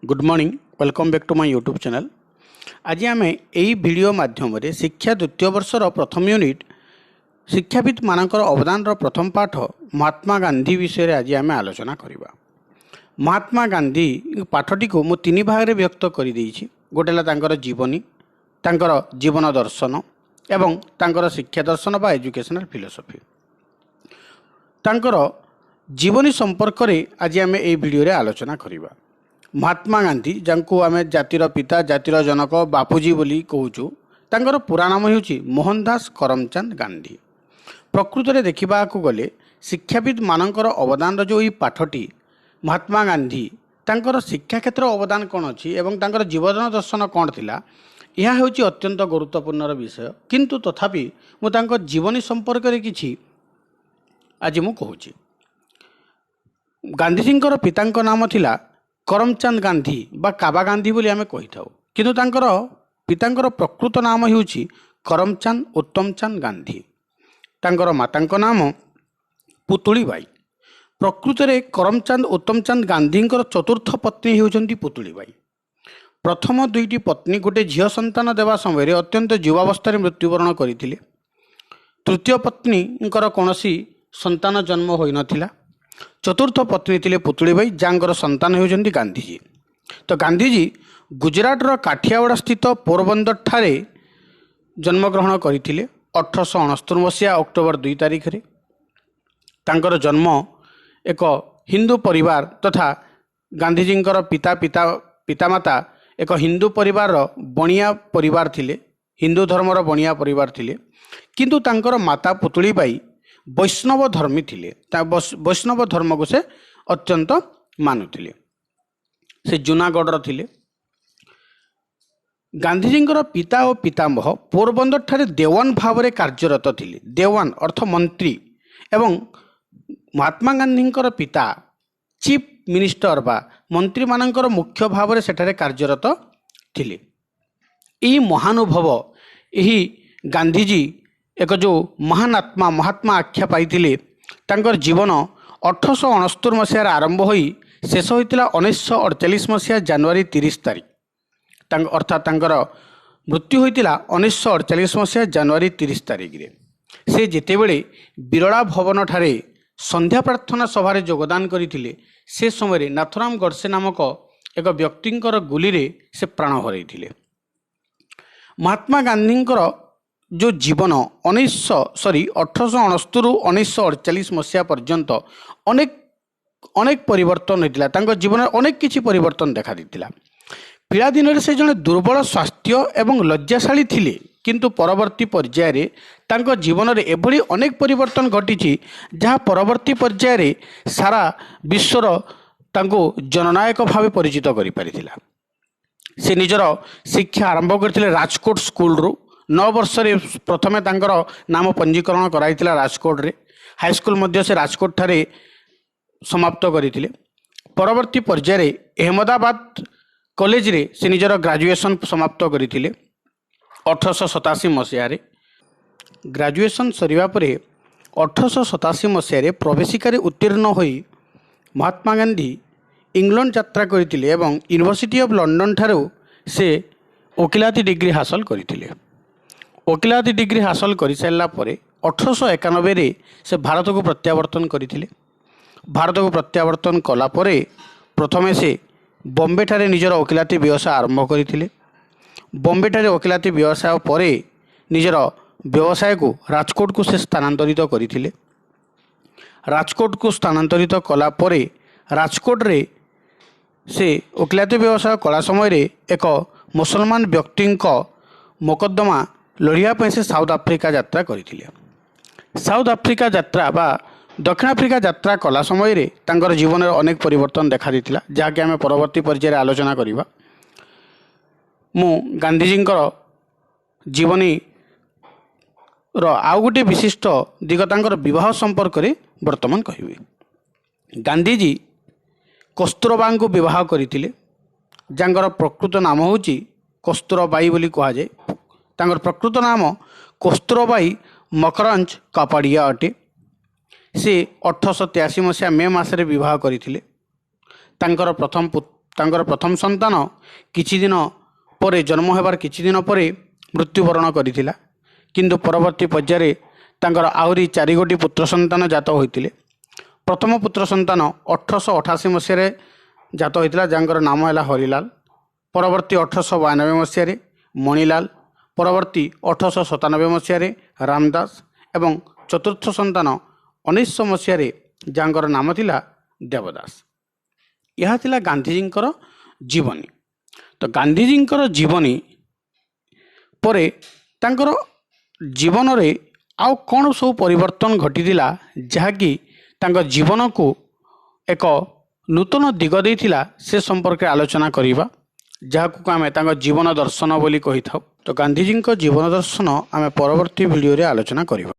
Good morning, welcome back to my YouTube channel. ଆଜି ଆମେ ଏହି ଭିଡ଼ିଓ ମାଧ୍ୟମରେ ଶିକ୍ଷା ଦ୍ୱିତୀୟ ବର୍ଷର ପ୍ରଥମ ୟୁନିଟ୍ ଶିକ୍ଷାବିତ୍ମାନଙ୍କର ଅବଦାନର ପ୍ରଥମ ପାଠ ମହାତ୍ମା ଗାନ୍ଧୀ ବିଷୟରେ ଆଜି ଆମେ ଆଲୋଚନା କରିବା। ମହାତ୍ମା ଗାନ୍ଧୀ ପାଠଟିକୁ ମୁଁ ତିନି ଭାଗରେ ବ୍ୟକ୍ତ କରିଦେଇଛି। ଗୋଟେ ହେଲା ତାଙ୍କର ଜୀବନୀ, ତାଙ୍କର ଜୀବନ ଦର୍ଶନ ଏବଂ ତାଙ୍କର ଶିକ୍ଷା ଦର୍ଶନ ବା ଏଜୁକେସନାଲ୍ ଫିଲୋସଫି। ତାଙ୍କର ଜୀବନୀ ସମ୍ପର୍କରେ ଆଜି ଆମେ ଏହି ଭିଡ଼ିଓରେ ଆଲୋଚନା କରିବା। ମହାତ୍ମା ଗାନ୍ଧୀ, ଯାହାଙ୍କୁ ଆମେ ଜାତିର ପିତା, ଜାତିର ଜନକ, ବାପୁଜୀ ବୋଲି କହୁଛୁ, ତାଙ୍କର ପୁରା ନାମ ହେଉଛି ମୋହନ ଦାସ କରମଚାନ୍ଦ ଗାନ୍ଧୀ। ପ୍ରକୃତରେ ଦେଖିବାକୁ ଗଲେ ଶିକ୍ଷାବିତ୍ମାନଙ୍କର ଅବଦାନର ଯେଉଁ ଏହି ପାଠଟି, ମହାତ୍ମା ଗାନ୍ଧୀ ତାଙ୍କର ଶିକ୍ଷା କ୍ଷେତ୍ର ଅବଦାନ କ'ଣ ଅଛି ଏବଂ ତାଙ୍କର ଜୀବନ ଦର୍ଶନ କ'ଣ ଥିଲା, ଏହା ହେଉଛି ଅତ୍ୟନ୍ତ ଗୁରୁତ୍ୱପୂର୍ଣ୍ଣର ବିଷୟ। କିନ୍ତୁ ତଥାପି ମୁଁ ତାଙ୍କ ଜୀବନୀ ସମ୍ପର୍କରେ କିଛି ଆଜି ମୁଁ କହୁଛି। ଗାନ୍ଧିଜୀଙ୍କର ପିତାଙ୍କ ନାମ ଥିଲା କରମଚାନ୍ଦ ଗାନ୍ଧୀ ବା କାବା ଗାନ୍ଧୀ ବୋଲି ଆମେ କହିଥାଉ, କିନ୍ତୁ ତାଙ୍କର ପିତାଙ୍କର ପ୍ରକୃତ ନାମ ହେଉଛି କରମଚାନ୍ଦ ଉତ୍ତମଚାନ୍ଦ ଗାନ୍ଧୀ। ତାଙ୍କର ମାତାଙ୍କ ନାମ ପୁତୁଳିବାଇ। ପ୍ରକୃତରେ କରମଚାନ୍ଦ ଉତ୍ତମଚାନ୍ଦ ଗାନ୍ଧୀଙ୍କର ଚତୁର୍ଥ ପତ୍ନୀ ହେଉଛନ୍ତି ପୁତୁଳିବାଇ। ପ୍ରଥମ ଦୁଇଟି ପତ୍ନୀ ଗୋଟେ ଝିଅ ସନ୍ତାନ ଦେବା ସମୟରେ ଅତ୍ୟନ୍ତ ଯୁବାବସ୍ଥାରେ ମୃତ୍ୟୁବରଣ କରିଥିଲେ। ତୃତୀୟ ପତ୍ନୀଙ୍କର କୌଣସି ସନ୍ତାନ ଜନ୍ମ ହୋଇନଥିଲା। ଚତୁର୍ଥ ପତ୍ନୀ ଥିଲେ ପୁତୁଳିବାଇ, ଯାହାଙ୍କର ସନ୍ତାନ ହେଉଛନ୍ତି ଗାନ୍ଧିଜୀ। ତ ଗାନ୍ଧିଜୀ ଗୁଜରାଟର କାଠିଆୱାଡ଼ା ସ୍ଥିତ ପୋରବନ୍ଦରଠାରେ ଜନ୍ମଗ୍ରହଣ କରିଥିଲେ 1869 ମସିହା ଅକ୍ଟୋବର 2 ତାରିଖରେ। ତାଙ୍କର ଜନ୍ମ ଏକ ହିନ୍ଦୁ ପରିବାର ତଥା ଗାନ୍ଧିଜୀଙ୍କର ପିତା ପିତା ପିତାମାତା ଏକ ହିନ୍ଦୁ ପରିବାରର ବଣିଆ ପରିବାର ଥିଲେ, ହିନ୍ଦୁ ଧର୍ମର ବଣିଆ ପରିବାର ଥିଲେ। କିନ୍ତୁ ତାଙ୍କର ମାତା ପୁତୁଳିବାଇ ବୈଷ୍ଣବ ଧର୍ମୀ ଥିଲେ। ତା ବୈଷ୍ଣବ ଧର୍ମକୁ ସେ ଅତ୍ୟନ୍ତ ମାନୁଥିଲେ। ସେ ଜୁନାଗଡ଼ର ଥିଲେ। ଗାନ୍ଧିଜୀଙ୍କର ପିତା ଓ ପିତାମହ ପୋରବନ୍ଦରଠାରେ ଦେୱାନ ଭାବରେ କାର୍ଯ୍ୟରତ ଥିଲେ। ଦେୱାନ ଅର୍ଥ ମନ୍ତ୍ରୀ, ଏବଂ ମହାତ୍ମା ଗାନ୍ଧୀଙ୍କର ପିତା ଚିଫ୍ ମିନିଷ୍ଟର ବା ମନ୍ତ୍ରୀମାନଙ୍କର ମୁଖ୍ୟ ଭାବରେ ସେଠାରେ କାର୍ଯ୍ୟରତ ଥିଲେ। ଏହି ମହାନୁଭବ, ଏହି ଗାନ୍ଧିଜୀ ଏକ ଯେଉଁ ମହାନ ଆତ୍ମା, ମହାତ୍ମା ଆଖ୍ୟା ପାଇଥିଲେ, ତାଙ୍କର ଜୀବନ 1869 ମସିହାରେ ଆରମ୍ଭ ହୋଇ ଶେଷ ହୋଇଥିଲା 1948 ମସିହା ଜାନୁଆରୀ 30 ତାରିଖ। ତାଙ୍କ ଅର୍ଥାତ୍ ତାଙ୍କର ମୃତ୍ୟୁ ହୋଇଥିଲା 1948 ମସିହା ଜାନୁଆରୀ 30 ତାରିଖରେ। ସେ ଯେତେବେଳେ ବିରଳା ଭବନଠାରେ ସନ୍ଧ୍ୟା ପ୍ରାର୍ଥନା ସଭାରେ ଯୋଗଦାନ କରିଥିଲେ, ସେ ସମୟରେ ନାଥୁରାମ ଗଡ଼ସେ ନାମକ ଏକ ବ୍ୟକ୍ତିଙ୍କର ଗୁଲିରେ ସେ ପ୍ରାଣ ହରାଇଥିଲେ। ମହାତ୍ମା ଗାନ୍ଧୀଙ୍କର ଯେଉଁ ଜୀବନ 1869ରୁ 1948 ମସିହା ପର୍ଯ୍ୟନ୍ତ ଅନେକ ଅନେକ ପରିବର୍ତ୍ତନ ହୋଇଥିଲା। ତାଙ୍କ ଜୀବନରେ ଅନେକ କିଛି ପରିବର୍ତ୍ତନ ଦେଖାଦେଇଥିଲା। ପିଲାଦିନରେ ସେ ଜଣେ ଦୁର୍ବଳ ସ୍ୱାସ୍ଥ୍ୟ ଏବଂ ଲଜ୍ଜାଶାଳୀ ଥିଲେ, କିନ୍ତୁ ପରବର୍ତ୍ତୀ ପର୍ଯ୍ୟାୟରେ ତାଙ୍କ ଜୀବନରେ ଏଭଳି ଅନେକ ପରିବର୍ତ୍ତନ ଘଟିଛି ଯାହା ପରବର୍ତ୍ତୀ ପର୍ଯ୍ୟାୟରେ ସାରା ବିଶ୍ୱର ତାଙ୍କୁ ଜନନାୟକ ଭାବେ ପରିଚିତ କରିପାରିଥିଲା। ସେ ନିଜର ଶିକ୍ଷା ଆରମ୍ଭ କରିଥିଲେ ରାଜକୋଟ ସ୍କୁଲରୁ। 9 ବର୍ଷରେ ପ୍ରଥମେ ତାଙ୍କର ନାମ ପଞ୍ଜୀକରଣ କରାଯାଇଥିଲା ରାଜକୋଟରେ। ହାଇସ୍କୁଲ ମଧ୍ୟ ସେ ରାଜକୋଟ ଠାରେ ସମାପ୍ତ କରିଥିଲେ। ପରବର୍ତ୍ତୀ ପର୍ଯ୍ୟାୟରେ ଅହମ୍ମଦାବାଦ କଲେଜରେ ସେ ନିଜର ଗ୍ରାଜୁଏସନ୍ ସମାପ୍ତ କରିଥିଲେ 1887 ମସିହାରେ। ଗ୍ରାଜୁଏସନ୍ ସରିବା ପରେ 1887 ମସିହାରେ ପ୍ରବେଶିକାରେ ଉତ୍ତୀର୍ଣ୍ଣ ହୋଇ ମହାତ୍ମା ଗାନ୍ଧୀ ଇଂଲଣ୍ଡ ଯାତ୍ରା କରିଥିଲେ ଏବଂ ୟୁନିଭର୍ସିଟି ଅଫ୍ ଲଣ୍ଡନ ଠାରୁ ସେ ଓକିଲାତି ଡିଗ୍ରୀ ହାସଲ କରିଥିଲେ। ଓକିଲାତି ଡିଗ୍ରୀ ହାସଲ କରିସାରିଲା ପରେ 1891ରେ ସେ ଭାରତକୁ ପ୍ରତ୍ୟାବର୍ତ୍ତନ କରିଥିଲେ। ଭାରତକୁ ପ୍ରତ୍ୟାବର୍ତ୍ତନ କଲା ପରେ ପ୍ରଥମେ ସେ ବମ୍ବେଠାରେ ନିଜର ଓକିଲାତି ବ୍ୟବସାୟ ଆରମ୍ଭ କରିଥିଲେ। ବମ୍ବେଠାରେ ଓକିଲାତି ବ୍ୟବସାୟ ପରେ ନିଜର ବ୍ୟବସାୟକୁ ରାଜକୋଟକୁ ସେ ସ୍ଥାନାନ୍ତରିତ କରିଥିଲେ। ରାଜକୋଟକୁ ସ୍ଥାନାନ୍ତରିତ କଲା ପରେ ରାଜକୋଟରେ ସେ ଓକିଲାତି ବ୍ୟବସାୟ କଲା ସମୟରେ ଏକ ମୁସଲମାନ ବ୍ୟକ୍ତିଙ୍କ ମୋକଦ୍ଦମା ଲଢ଼ିବା ପାଇଁ ସେ ସାଉଥ ଆଫ୍ରିକା ଯାତ୍ରା କରିଥିଲେ। ସାଉଥ ଆଫ୍ରିକା ଯାତ୍ରା ବା ଦକ୍ଷିଣ ଆଫ୍ରିକା ଯାତ୍ରା କଲା ସମୟରେ ତାଙ୍କର ଜୀବନରେ ଅନେକ ପରିବର୍ତ୍ତନ ଦେଖାଦେଇଥିଲା, ଯାହାକି ଆମେ ପରବର୍ତ୍ତୀ ପର୍ଯ୍ୟାୟରେ ଆଲୋଚନା କରିବା। ମୁଁ ଗାନ୍ଧିଜୀଙ୍କର ଜୀବନୀର ଆଉ ଗୋଟିଏ ବିଶିଷ୍ଟ ଦିଗ ତାଙ୍କର ବିବାହ ସମ୍ପର୍କରେ ବର୍ତ୍ତମାନ କହିବି। ଗାନ୍ଧିଜୀ କସ୍ତୁରବାଙ୍କୁ ବିବାହ କରିଥିଲେ, ଯାଙ୍କର ପ୍ରକୃତ ନାମ ହେଉଛି କସ୍ତୁରବାଇ ବୋଲି କୁହାଯାଏ। ତାଙ୍କର ପ୍ରକୃତ ନାମ କସ୍ତୁରବାଇ ମକରଞ୍ଜ କାପାଡ଼ିଆ ଅଟେ। ସେ 1883 ମସିହା ମେ ମାସରେ ବିବାହ କରିଥିଲେ। ତାଙ୍କର ତାଙ୍କର ପ୍ରଥମ ସନ୍ତାନ କିଛି ଦିନ ପରେ, ଜନ୍ମ ହେବାର କିଛି ଦିନ ପରେ ମୃତ୍ୟୁବରଣ କରିଥିଲା। କିନ୍ତୁ ପରବର୍ତ୍ତୀ ପର୍ଯ୍ୟାୟରେ ତାଙ୍କର ଆହୁରି ଚାରିଗୋଟି ପୁତ୍ର ସନ୍ତାନ ଜାତ ହୋଇଥିଲେ। ପ୍ରଥମ ପୁତ୍ର ସନ୍ତାନ 1888 ମସିହାରେ ଜାତ ହୋଇଥିଲା, ଯାହାଙ୍କର ନାମ ହେଲା ହରିଲାଲ। ପରବର୍ତ୍ତୀ 1892 ମସିହାରେ ମଣିଲାଲ, ପରବର୍ତ୍ତୀ 1897 ମସିହାରେ ରାମଦାସ ଏବଂ ଚତୁର୍ଥ ସନ୍ତାନ 1900 ମସିହାରେ, ଯାହାଙ୍କର ନାମ ଥିଲା ଦେବଦାସ। ଏହା ଥିଲା ଗାନ୍ଧିଜୀଙ୍କର ଜୀବନୀ। ତ ଗାନ୍ଧିଜୀଙ୍କର ଜୀବନୀ ପରେ ତାଙ୍କର ଜୀବନରେ ଆଉ କ'ଣ ସବୁ ପରିବର୍ତ୍ତନ ଘଟିଥିଲା, ଯାହାକି ତାଙ୍କ ଜୀବନକୁ ଏକ ନୂତନ ଦିଗ ଦେଇଥିଲା, ସେ ସମ୍ପର୍କରେ ଆଲୋଚନା କରିବା, ଯାହାକୁ ଆମେ ତାଙ୍କ ଜୀବନ ଦର୍ଶନ ବୋଲି କହିଥାଉ। ତ ଗାନ୍ଧିଜୀଙ୍କ ଜୀବନ ଦର୍ଶନ ଆମେ ପରବର୍ତ୍ତୀ ଭିଡ଼ିଓରେ ଆଲୋଚନା କରିବା।